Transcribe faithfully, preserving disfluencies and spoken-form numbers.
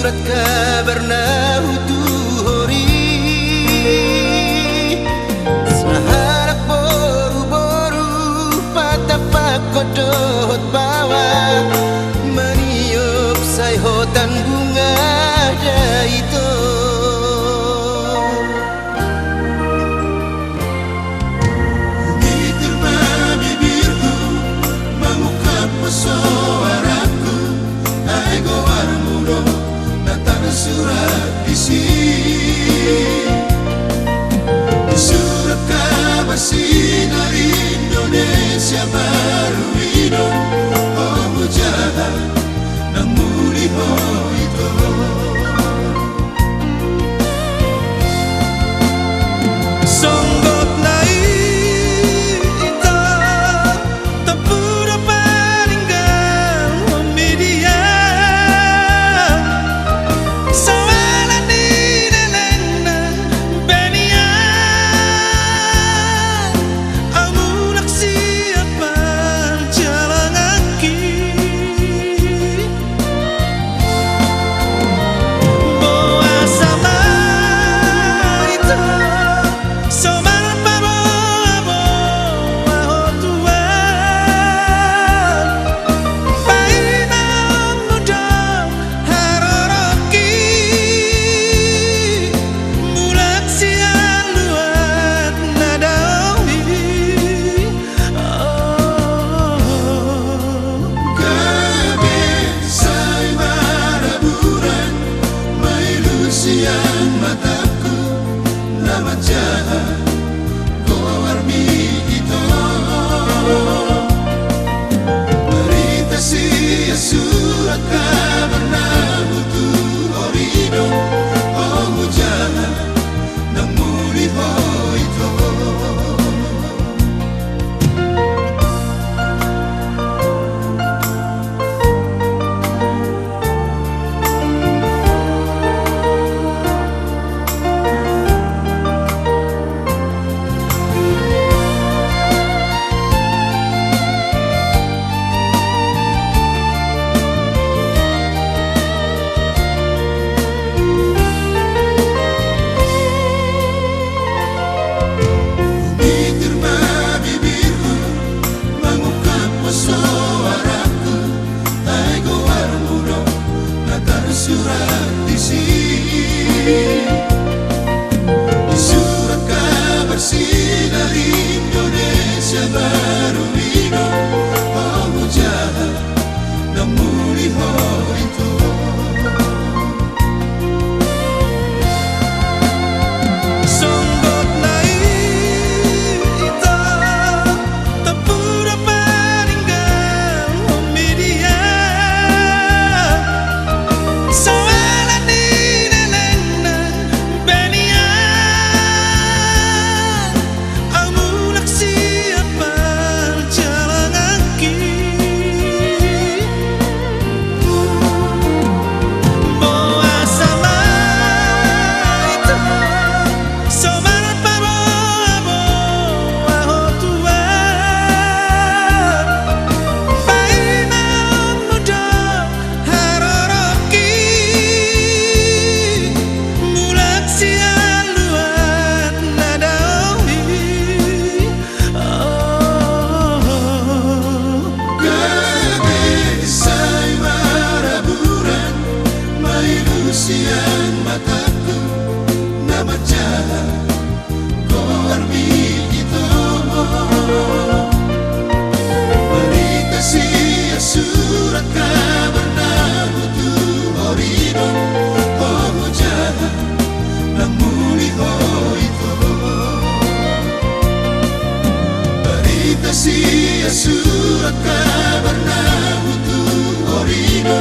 Surat kabar na hutuhori, sahalak boruboru patampakkon dohot baoa, maniop sai hotan bunga da ito. Humitir ma bibirhu, mangungkap ma soarangku, ai goarmu do na tarsurat disi. Surat kabar sian Indonesia Baru i do, o hujaha, na muli ho ito. Songgot na i ito, tompu do paninggalhon media. Soalan ni leleng na baen i an, ahu mulak sian parjalanganki. Boasa ma ito, so marpaboaboa ho Tuhan? Painaonmu do haroroanki, mulak sian luat na dao i. Gabe sai maraburan, mailu sian matangku, na manjaha goarmi ito. Barita sian surat kabar na hutuhori do, o hujaha, na muli ho ito. Humitir ma bibirhu, mangungkap ma soarangku, ai goarmu do na tarsurat disi. Surat kabar sian Indonesia Baru i do, o hujaha, na muli ho ito. Songgot na i ito, tompu do paninggalhon media. Soalan ni leleng na baen i an, ahu mulak sian parjalanganki. Boasa ma ito, so marpaboaboa ho Tuhan? Painaonmu do haroroanki, mulak sian luat na dao i. Gabe sai maraburan, mailu sian matangku, na manjaha goarmi ito. Barita sian surat kabar na hutuhori do, o hujaha, na muli ho ito. Barita sian surat kabar na hutuhori do,